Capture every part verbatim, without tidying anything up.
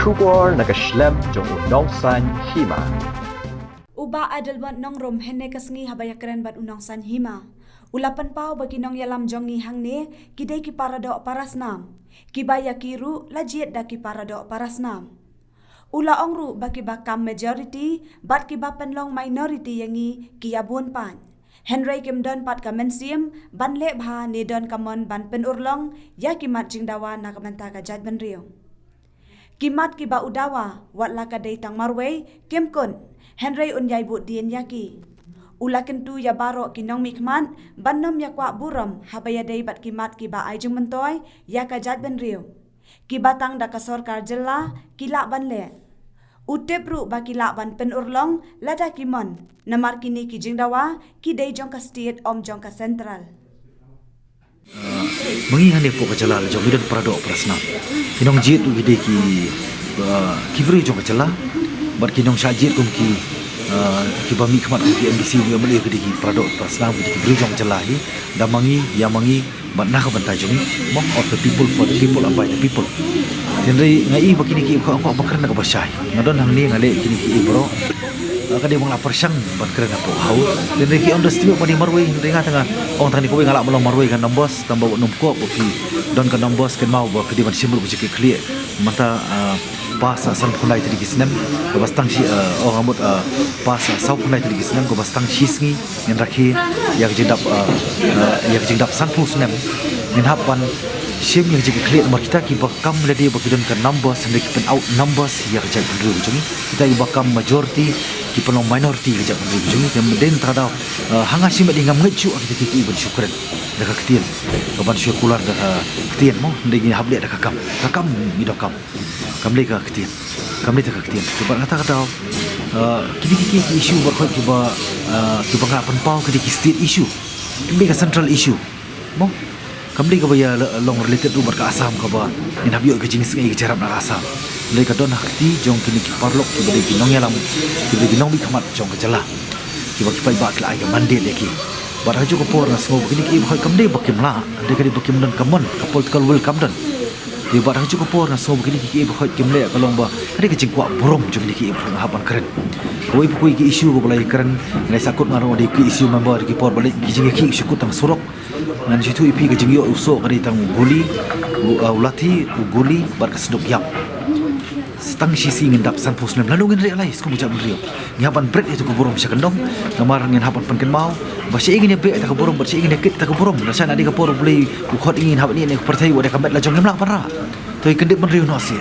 Khubor na ka shlem jong u Nongsaiñ Hima. U Bah Adelbert Nongrum hynne ka sngi haba ïakren bad u Nongsaiñ Hima, u la pynpaw ba ki nongïalam jong ngi hangne ki dei ki paradoh parasnam, kiba ïa ki ruh la jied da ki paradoh parasnam. U la ong ruh ba kiba kam majority bad kiba pynlong minority ïa ngi ki ïa bun paid. Hynrei kim don pat ka mynsiem ban leh bha ne don ka mon ban pynurlong ïa ki mat jingdawa na ka bynta ka jaitbynriew. Ki mat kiba u dawa, wat la ka dei tang marwei, kim kut, hynrei un ïai buddien ïa ki. U la kyntu ïa baroh ki nongmihkhmat ban nym ïa kwah burom haba ïadei bad ki mat kiba ai jingmyntoi ïa ka jaitbynriew. Kiba tang da ka sorkar jylla ki lah ban leh. U tip ruh ba ki lah ban pynurlong lada ki mon, namar kine ki jingdawa ki dei jong ka state, ym jong ka central. Ah, ma ngi hangne hapoh ka jylla la jong ngi don paradoh parasnam. Ki nongjied ruh ki dei ki, ah, ki briew jong ka jylla. Bad ki nongshah jied kum ki, ah, kiba mihkhmat kum ki MDC, ki MLA ki dei ki paradoh parasnam, ki dei ki briew jong ka jylla hi. Da ma ngi, ïa ma ngi, bad na ka bynta jong ngi, mo, of the people, for the people, and by the people. Hynrei nga i ba kine ki, nga kwah, kwah ban kren na kaba shai. Nga don hangne nga leh kine ki baroh. Ah, ka dei ba nga la pyrshang ban kren hapoh House. Hynrei ki underestimate ba dei marwei, hynrei nga tang nga ong tang ne kawei, nga lah ban long marwei ka numbers, tang ba wat nym kwah ba ki don ka numbers, kynmaw ba ki dei ban shim ruh ka jingkitkhlieh. Mynta, ah, pass, ah, sanphew khyndai tylli ki snem, kaba sdang shi, ah, ong nga mut, ah, pass, ah, sawphew khyndai tylli ki snem, kaba sdang shisngi ngin rakhe ïa ka jingdap, ah, ah, ïa ka jingdap sanphew snem. Ngin hap ban shim ïa ka jingkitkhlieh namar kita kiba kam lade ba ki don ka numbers, hynrei ki pyn out numbers ïa ka jaitbynriew ka jong ngi. Kita kiba kam majority ki pynlong minority ïa ka jaitbynriew ka jong ngi. Te mynta ka daw, ah, ha nga shimet ngam ngeit shuh ïa kita kiei kiei ban shu kren da ka ktien, ka ban shu kular da ka ktien, mo, hynrei ngi hap leh da ka kam. Ka kam ngi donkam. Kam lei ka ktien. Kam lei ta ka ktien. Te bad kata ka daw, ah, kine ki, ki, ki issue baroh kiba, ah, kiba nga pynpaw ki dei ki state issue. Kim dei ka central issue. Mo? Kam dei kaba ïa la-, long related ruh bad ka Assam kaba ngin hap ïoh ka jingsngew ka jingïarap na ka Assam. Hynrei ka don ha ka kti jong kine ki paralok kiba dei ki nongïalam, kiba dei ki nongmihkhmat jong ka jylla, kiba ki paidbah ki la ai ka mandate ïa ki. Bad ha kajuh ka por nga sngew ba kine kiei baroh kam dei ba kim lah, hynrei ka dei ba kim don ka mon, ka political will kam don. Te bad ha kajuh ka por nga sngew ba kine kiei baroh kim leh ka long ba ka dei ka jingkwah burom jong kine kiei baroh nga hap ban kren. Kawei pa kawei ki issue kaba la ïakren, nga la ïa sahkut nga ruh dei ki issue member ki por ba leh ki jingïakhih shu kut tang surok. Ngan shu ïathuh ïa phi ka jingïoh u soh ka dei tang u guli, u, uh, u lathi, u guli, bad ka synduk ïap. Tang shi sngi ngin dap sanphew snem, lano ngin realize kum u jaitbynriew. Ngi hap ban bret ïa tu ka burom sha kyndong, namar ngin hap ban pynkynmaw ba shaei ngin ïa beh ïa ta ka burom, bad shaei ngin ïa kit ïa ta ka burom. Lashai na dei ka por U Blei u khot ïa ngi, ngin hap ïa ïa ka pyrthei, wat ïa ka met la jong ngim lah ban rah. To ïa kyndit bynriew noh seh.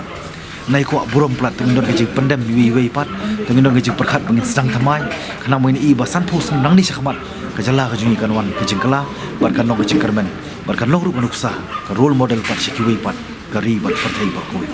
Nai kwah burom palat, to ngin don ka jingpyndem iwei iwei pat, to ngin don ka jingpyrkhat ba ngin sdang thymmai, khnang ba ngin ïohi ba sanphew snem nangne shakhmat ka jylla ka jong ngi kan wan ka jingkylla, bad kan long ka jingkyrmen, bad kan long ruh ka nuksa, ka role model pat sha kiwei pat ka ri bad pyrthei baroh kawei.